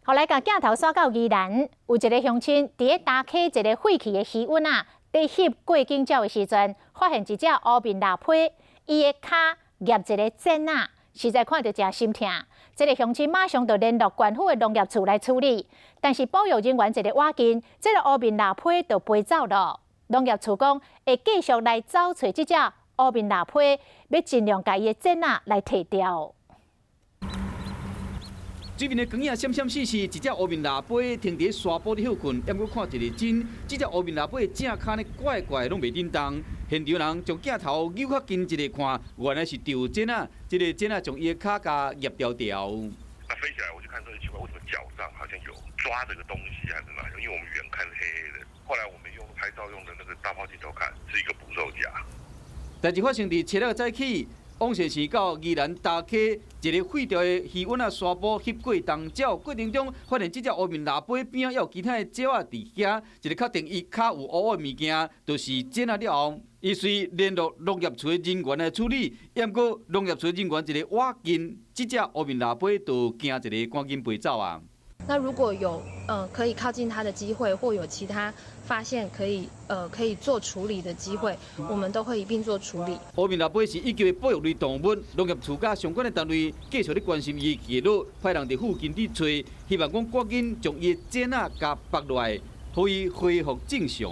予來共鏡頭煞到宜蘭，有一个鄉親佇咧礁溪一个廢棄的魚塭仔，佇翕過境鳥的時陣，發現一隻烏面蜊批，伊的跤夾一个剪仔，實在看著誠心疼。這个鄉親馬上就聯絡縣府的農業處來處理，但是保育人員一个倚近，這个烏面蜊批就飛走了。農業處講會繼續來找揣這隻烏面蜊批，欲盡量共伊的剪仔來提掉。水面的光影閃閃爍爍，一隻烏面蜊批停佇沙埔咧歇睏，猶閣看一个真，這隻烏面蜊批正跤呢怪怪攏袂振動。現場人將鏡頭扭較近一下看，原來是吊剪仔，這个剪仔將伊的跤共夾牢牢。那飛起來我就看這個奇怪，為什麼腳上好像有抓這個東西還是哪？因為我們遠看是黑黑的。後來我們用拍照用的那個大炮鏡頭看，是一個捕獸夾。代誌發生佇七日早起，往線市到宜蘭礁溪一个廢掉的魚塭仔沙埔翕過冬鳥，過程中發現這隻烏面蜊批邊仔猶有其他的鳥仔佇遐，一个確定伊跤有烏烏的物件，就是剪仔了後，伊隨聯絡農業處的人員來處理，猶閣農業處的人員一个倚近，這隻烏面蜊批就驚一个趕緊飛走啊。那如果有可以靠近它的機會，或有其他發現可以做處理的機會，我們都會一併做處理。烏面蜊批是一級的保育類動物，農業處佮相關的單位繼續咧關心伊的記錄，派人佇附近佇揣，希望講趕緊將伊的剪仔共縛落來，予伊恢復正常。